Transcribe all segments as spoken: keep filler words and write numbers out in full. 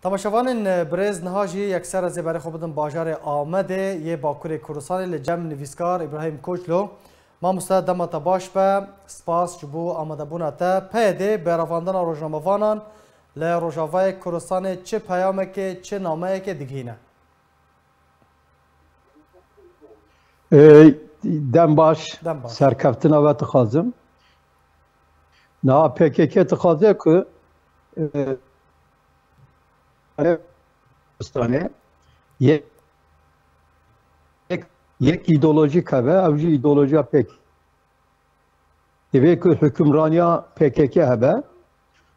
Temaşevanên birêz, niha jî yekser ez ê berê xwe bidim bajarê Amedê yê Bakurê Kurdistanê li cem nivîskar Îbrahîm Koçlo. Mamoste, dema te baş be, spas ji bo amadebûna te. P Y D berevandina rojnamevanan li Rojavayê Kurdistanê çi peyamekê, çi nameyekê digihîne? Ê, dem baş, Dem baş. Serkeftina we dixwazim. Niha P K K dixwaze ku, e, Kurdistanê yek, yek, yek îdeolojîk hebe, ew jî îdeolojiya P K K. Divê ku hukimraniya P K K hebe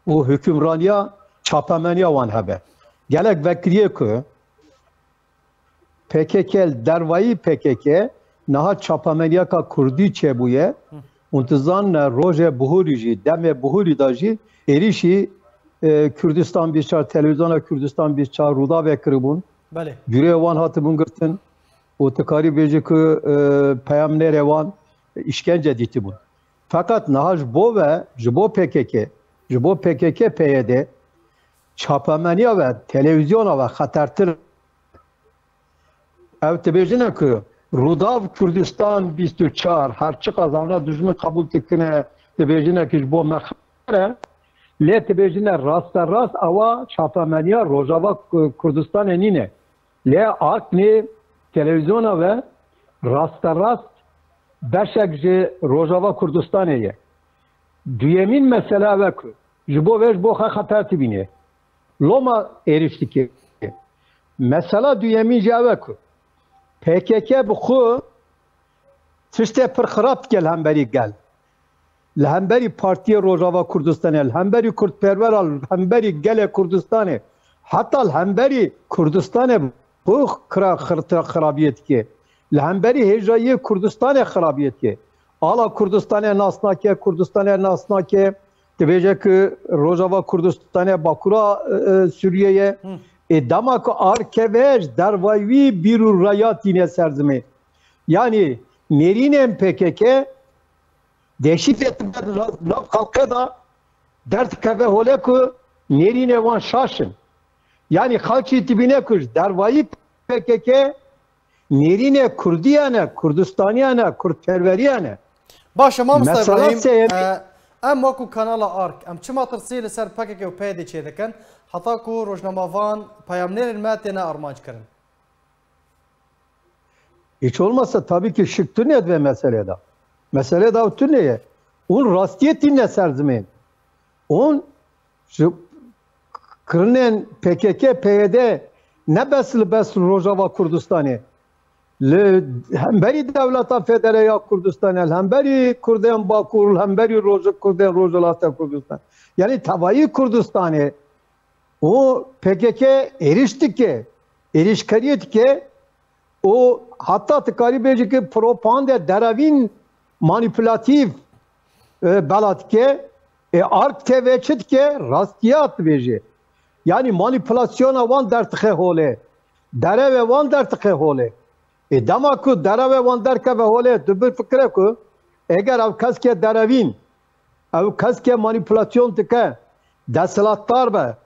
û hukimraniya çapemeniya wan hebe. Gelek vekiriyê ku P K K, li dervayî P K K niha çapemeniyeka kurdî çêbûye. Hûn dizanine rojê bihurî jî, demê bihurî de jî êrîşî, e, Kurdistan bîst çar, televîzyona Kurdistan bîst çar, Rûdawê kiribûn. Belê. Gurê wan hatibûn girtin û tu karî bêjî ku, e, peyamnêrê wan îşkence dîtibûn. Feqet niha ji bo ve, ji bo P K K, ji bo P K K P Y D çapemeniya ve, televîzyona ve xetertir. Ew dibêjine ku Rûdaw, Kurdistan bîst û çar, her çiqas ana dijmin qebûl dikine, dibêjine ku ji bo me xeter e, lê dibêjine rasterast ewa çapemeniya Rojava Ku-, Kurdistanê nîne. Lê ARK nê televîzyona ve rasterast beşek ji Rojava Kurdistanê ye. Duyemîn mesele ew e ku ji bo vê, ji bo xwe xeter dibîne. Loma êrîş dike. Mesela duyemîn jî ew e ku P K K bi xwe tiştê pir xirab dike li hemberî gel. Li hemberî Partiyê Rojava Kurdistanê, li hemberî kurdperwera, li hemberî gelê Kurdistanê, heta li hemberî Kurdistanê bi xwe xira-, xir-, xirabiyê dike. Li hemberî hêjayiyê Kurdistanê xirabiyê dike. Ala Kurdistanê nas nake, Kurdistanê nas nake. Dibêje ku Rojava Kurdistanê Bakura, e, e, Sûriyê ye. Hı. Ê dema ku ARKV ji dervayî wî bîr û raya tîne ser zimê. Yanî nêrînên P K K deşî lê dibe di nav, nav xelkê de derdikeve holê ku nêrînê wan şaş in. Yanî xelkî dibîne ku ji dervayî P K K nêrînê Kurdiya ne, Kurdistaniya ne, Kurdperweriya ne. Baş e, mamosta Mesela Îbrahîm, sêyemî- e, em wekû kanala ARK, em çima tirsî li ser P K K û P Y D çêdikin, heta ku rojnamevan, peyamnêrên me têne armanc kirin? Hiç olmazsa tabii ki şik tune di vê meselê de. Mesele de tune ye. Hûn rastiyê tîne ser zimên. Hûn ji kirinên P K K, P Y D ne bes li bes li Rojava Kurdistanê. Li hemberî Dewleta Federe ya Kurdistanê, li hemberî Kurdên Bakur, li hemberî Roj-, Kurdên Rojhilata Kurdistan. Yanî tevayî Kurdistanê û P K K êrîş dike, êrîşkeriyê dike û heta tu karî bêjî ki propagandê derevîn manîpulatîf, e, bela dike. Ê ARK T V çi dike? Rastiya dibêje. Yanî manîpulasyona wan derdixe holê. Derevê wan derdixe holê. Ê dema ku derevê wan derkeve holê, tu bifikire ku eger ev keskê derevîn, ew keskê manîpulasyon dike, desthilatdar be,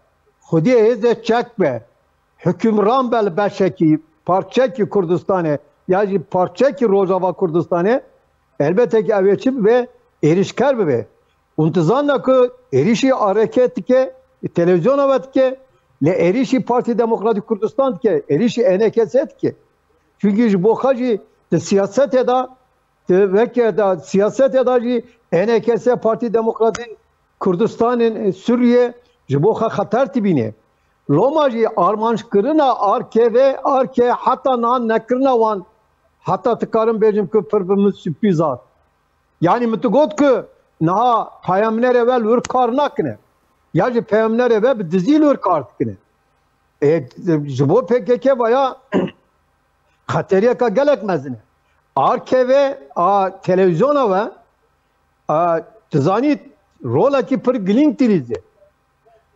xwediyê hêzê çek be, hukimran be li beşekî, parçekî Kurdistanê, ya jî parçekî Rojava Kurdistanê, elbette ki ew ê çi bibe? Êrîşker bibe. Hûn dizanine ku êrîşî A R K dike, televîzyona ve dike, lê êrîşî Partî Demokratîk Kurdistan dike, êrîşî E N K S dike. Çunkî ji bo xwe jî di siyasetê de, di weke de, siyasetê de jî E N K S, Partî Demokratîk Kurdistanên Sûriye ji bo xwe xeter dibîne. Loma jî armanckirina A R K ve, A R K heta niha nekirina wan, heta dikarim bêjim ku pir bi min sürprîz hat. Yanî min tu got ku niha peyamnerê we li wir kar nakine. Ya jî peyamnerê we bi dizî li wir kar dikine. Ê, ji bo P K K vaya xeteriyeka gelek mezin e. A R K ve, a, televîzyona we, a, tu zanî rolekî pir girîng dilîze.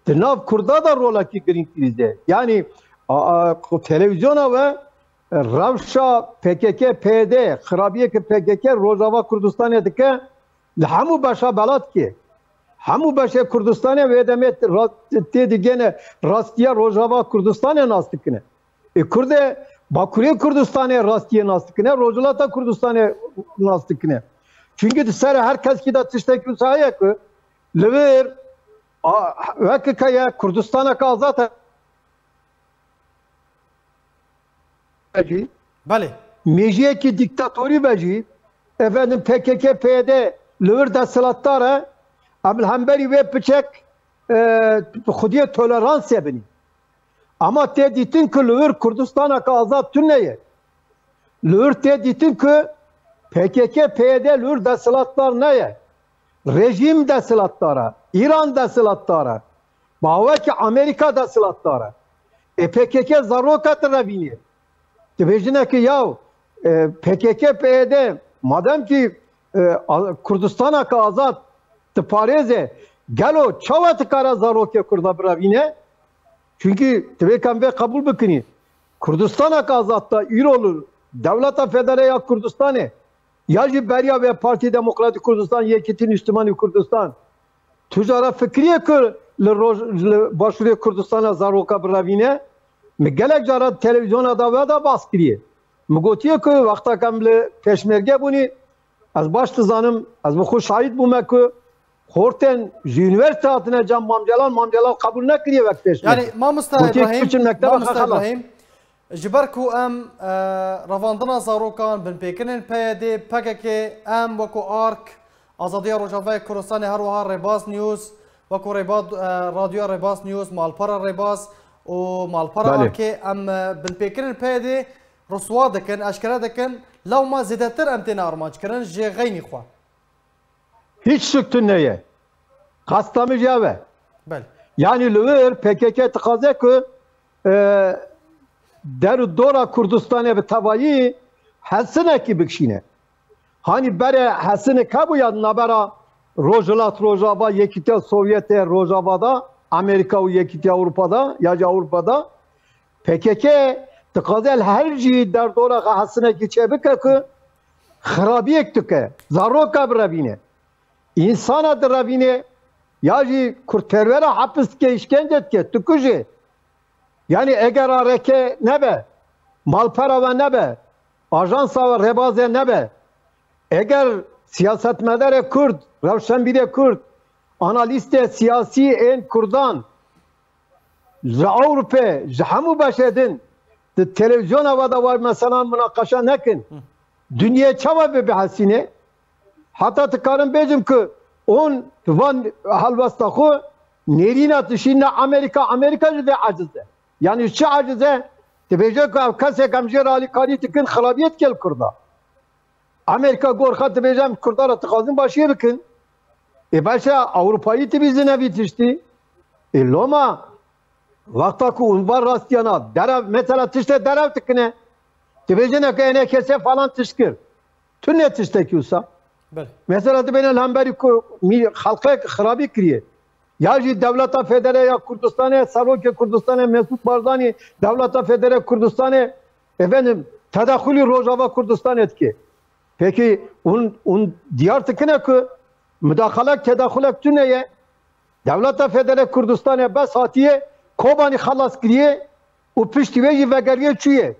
Di nav Kurda de rolekî girîng dilîze. Yanî, a, a, televîzyona we rewşa P K K P Y D, xirabiyê ki P K K Rojava Kurdistanê dike, li hemû beşa bela dike. Hemû beşê Kurdistanê wê demê ra-, tê digêne rastiya Rojava Kurdistanê nas dikine. Ê Kurdê Bakurê Kurdistanê rastiyê nas dikine, Rojhilata Kurdistanê nas dikine. Çünkü di ser her keskî de tiştekî wisa heye ku li vir, a, wek heye Kurdistaneke azad heye. Belê. Mêjiyekî dîktatorî be jî, efendim P K K, P Y D li wir desthilatdar e, em li hemberî wê piçek, e, xwediyê toleransê binî. Ama tê dîtin ku li wir Kurdistaneke azad tune ye. Li wir tê dîtin ku P K K, P Y D li wir desthilatdar neye. Rejîm desthilatdar e. Îran desthilatdar e. Bi awekî Amerîka desthilatdar e. Ê P K K zaroka direvînê. Dibêjine ki yaw, e, P K K, P Y D, madem ki, e, a-, Kurdistaneke azad diparêze, gelo çawa dikare zarokê Kurda birevîne? Çünkü divê em vê qebûl bikinî. Kurdistaneke azad de îro li Dewleta Federe ya Kurdistanê ya jî beriya vê Partî Demokratîk Kurdistan, Yekîtî Niştimanî Kurdistan, tu cara fikiriye ku li roj-, li Başûrê Kurdistana zaroka birevîne? Mi gelek cara televîzyona da ve da bas kiriye. Mi gotiye ku wexta ku em li Pêşmerge bûnî, ez baş dizanim, ez bi xwe şahîd bûme ku xortên ji unîversîte hatine cem Mam Celal, Mam Celal qebûl nekiriye wek Pêşmerge. Yani, Mamosta Gotiye ku Ibrahim, biçin mekteba Mamosta xwe xelas. Ibrahim, ji ber ku em, e, revandina zarokan, binpêkirin P Y D, P K K, em wekû ARK, Azadiya Rojavayê Kurdistanê, her wiha Rêbaz News, wekû Rêbaz, e, Radyoya Rêbaz News, Malpera Rêbaz û Malpera Belê. ARKê, em, e, binpêkirin P Y D riswa dikin, eşkere dikin, lewma zêdetir em têne armanc kirin ji xeynî xwe. Hiç şik tune ye. Qasta min jî ev e. Belê. Yanî li wir P K K dixwaze ku, e, der û dora Kurdistanê bi tevayî hesinekî bikişîne. Hanî berê hesinik hebû ya navbera Rojhilat Rojava, Yekîtiya Sovyetê Rojava da, Amerîka û Yekîtiya Ewropa da, ya jî Ewropa da, P K K dixwaze li her cî derdora xwe hesinekî çêbike ku xirabiyek dike, zaroka birevîne, însana direvîne, ya jî kurdperwera hepis dike, îşkence dike, dikuje. Yani eger A R K nebe, malpera we nebe, ajansa we rêbazê nebe, eger siyasetmedarê Kurd, rewşenbîrê Kurd, analîstê siyasî ên Kurdan, ji Ewropê, ji hemû beşê din, di televîzyona ve de war mesela minaqeşe nekin. Hı. Dinyê çawa bê bihesîne? Heta dikarim bêjim ku hûn van helwesta xwe nêrîna dişîne Amerîka, Amerîka ji vê aciz e. Yanî çi aciz e? Dibêje ku ev kesek em jê re alîkarî dikin, xirabiyê dike li Kurda. Amerîka gor xwe dibêje em Kurda re dixwazin başiyê bikin. Ê beşe Ewropayî dibîzin evî tiştî. Ê loma wexta ku hûn van rastiyana derev, mesela tiştê derev dikine. Dibêjine ku enê kesê falan tişt kir. Tune tiştekî wisa. Belê. Mesela dibêne li hemberî ku mî-, xelqek xirabî kiriye. Ya jî Dewleta Federe ya Kurdistanê, Serokê Kurdistanê Mesûd Barzanî, Dewleta Federe Kurdistanê, efendim, tedaxulî Rojava Kurdistanê dike. Pekî hûn, hûn diyar dikine ku mudaxalek, tedaxulek tune ye? Dewleta Federe Kurdistanê bes hatiye, Kobanî xelas kiriye û piştî wê jî vegeriye çûye.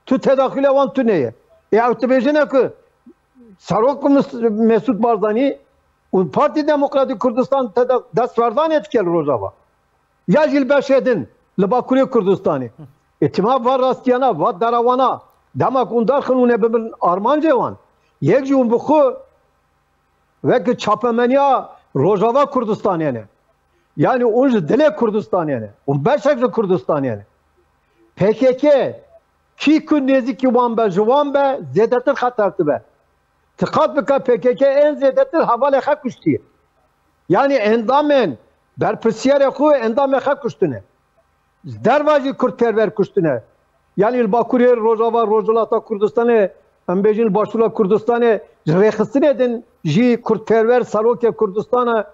Tu tedaxulê wan tune ye. Ê ew dibêjine ku Serok Mes-, Mesûd Barzanî û Partî Demokratîk Kurdistan teda-, destwerdanê dike li Rojava. Ya jî li beşê din, li Bakurê Kurdistanê. Îhtimal va rastiyana, va derewana, dema ku hûn derxin hûn ê bibin armancê wan. Yek jî hûn bi xwe wek çapemeniya Rojava Kurdistanê ne. Yanî hûn ji dilê Kurdistanê ne. Hûn beşek ji Kurdistanê ne. P K K kî ku nêzîkî wan be, ji wan be, zêdetir xeter dibe. Diqat bike P K K ên zêdetir hevalê xwe kuştiye. Yanî endamên berpirsiyarê xwe, endamê xwe kuştine. Ji derva jî kurdperwer kuştine. Yanî li Bakurê Rojava, Rojhilata Kurdistanê, em bêjin li Başûra Kurdistanê, ji rêxistinê din jî kurdperwer serokê Kurdistana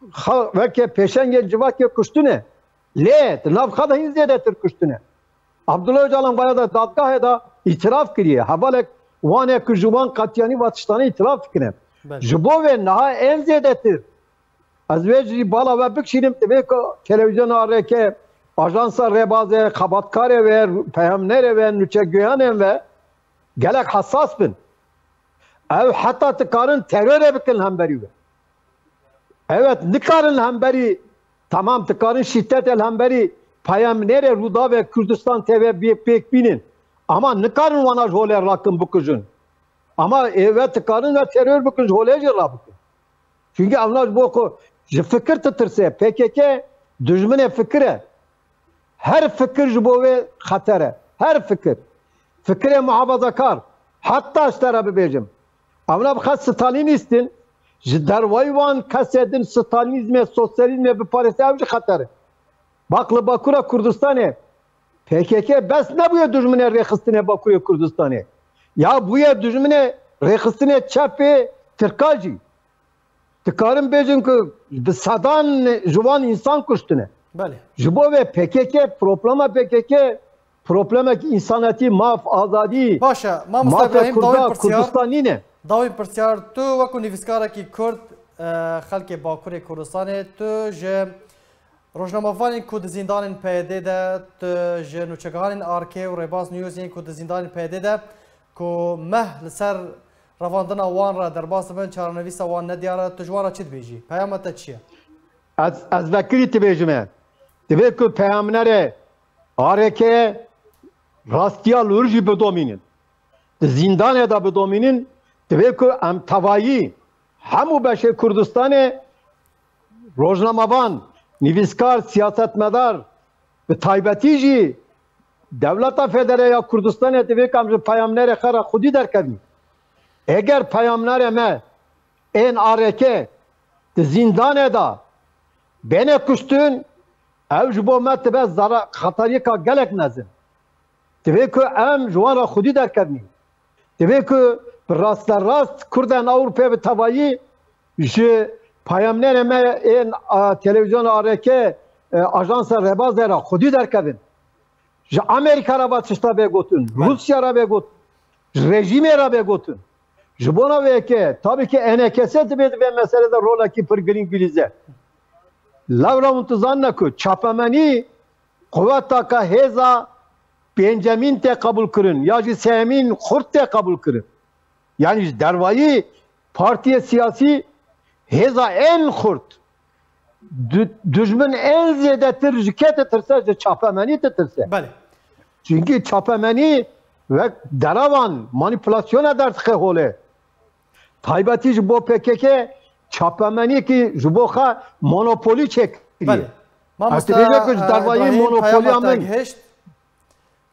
xwe weke pêşengê civakê kuştine. Lê di nav xwe de hîn zêdetir kuştine. Abdullah Ocalan vaya da dadgahê de îtiraf kiriye. Hevalek wane ku ji wan qetiyanî va tiştanê îtiraf dikine. Belê. Ji bo vê niha ên zêdetir Ez wê jî bala we bikişînim, divê ku televîzyona A R K, ajansa Rêbazê, xebatkarê we, peyamnerê we, nûçegihanên we gelek hesas bin. Ew heta dikarin terorê bikin li hemberî we. Evet, nikarin li hemberî, tamam, dikarin şîdetê li hemberî peyamnerê Rûdawê Kurdistan T V bi-, pêk bînin. Ama nikarin wana ji holê rakin bikujin. Ama ê we dikarin we teror bikin, ji holê jî rabikin. Çünkü evna ji bo ku ji fikir ditirse, P K K dijminê fikir e. Her fikir ji bo wê xeter e. Her fikir. Fikirê muhafazakar. Heta ji te re bibêjim. Evna bi xwe Stalînîst in. Ji dervayî wan kesê din Stalînîzmê, sosyalîzmê biparêze, ew jî xeter e. Bak, li Bakura Kurdistanê P K K bes nebûye dijminê rêxistinê Bakurê Kurdistanê. Ya bûye dijminê rêxistinê çepê Tirka jî. Dikarin bêjin ku bi sedan ji wan însan kuştine. Belê. Ji bo vê P K K, problema P K K problemek însanetî, maf, azadî, Baş e. Mamosta mafê İbrahim, dawî Kurda, pirsyar. Kurdistan nîne. Dawî pirsyar, tu wekû nivîskarekî Kurd, e, xelkê Bakurê Kurdistanê, tu ji rojnamevanên ku di zîndanên P Y D de, tu ji nûçegihanên A R K û Rêbaz News yên ku di zîndanên P Y D de, ku meh li ser revandina wan re derbas dibin, çarenivîsa wan nediyar e, tu ji wan re çi dibêjî? Peyama te çi ye? Ez, ez vekirî dibêjim e. Divê ku peyamnerê A R K rastiya li wir jî bidomînin. Di zîndanê de bidomînin, divê ku em tevayî hemû beşê Kurdistanê rojnamevan, nivîskar, siyasetmedar, bi taybetî jî dewleta federe ya Kurdistanê divê ku em ji peyamnerê xwe re xwedî derkevin. Eger peyamnerê me ên A R K di zîndanê de bêne kuştin, ew ji bo me dibe zara-, xeteriyeka gelek mezin. Divê ku em ji wan re xwedî derkevin. Divê ku bi rasterast Kurdên Ewropê bi tevayî ji peyamnerê me ên, a, televîzyona A R K, e, ajansa Rêbazê re xwedî derkevin. Ji Amerîka re va tişta vê gotin, Belê. Rûsya re vê gotin, ji rejîmê re vê gotin. Ji bona vê yekê, tabii ki E N K S divê di vê meselê de rolekî pir girîng bilîze. Lewra hûn dizanine ku çapemenî quwetaka hêza pêncemîn tê qebûl kirin ya jî sêyemîn xurt tê qebûl kirin. Yani ji dervayî partiyê siyasî hêza ên xurt, du-, dijmin ên zêdetir ji kê ditirse, ji çapemenî ditirse. Belê. Çünkü çapemenî wek derewan manîpulasyona derdixê holê. Taybetî ji bo P K K çapemenîkî ji bo xwe monopolî çêkiriye. Belê. Mamosta, Dibêje ku ji e, dervayî İbrahim, monopoliya peyama te min. Gihişt.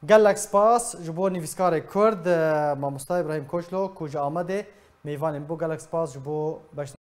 Gelek spas ji bo nivîskarê Kurd, e, mamosta İbrahim Koçlo ku ji Amedê mêvanê min bû. Gelek spas ji bo beş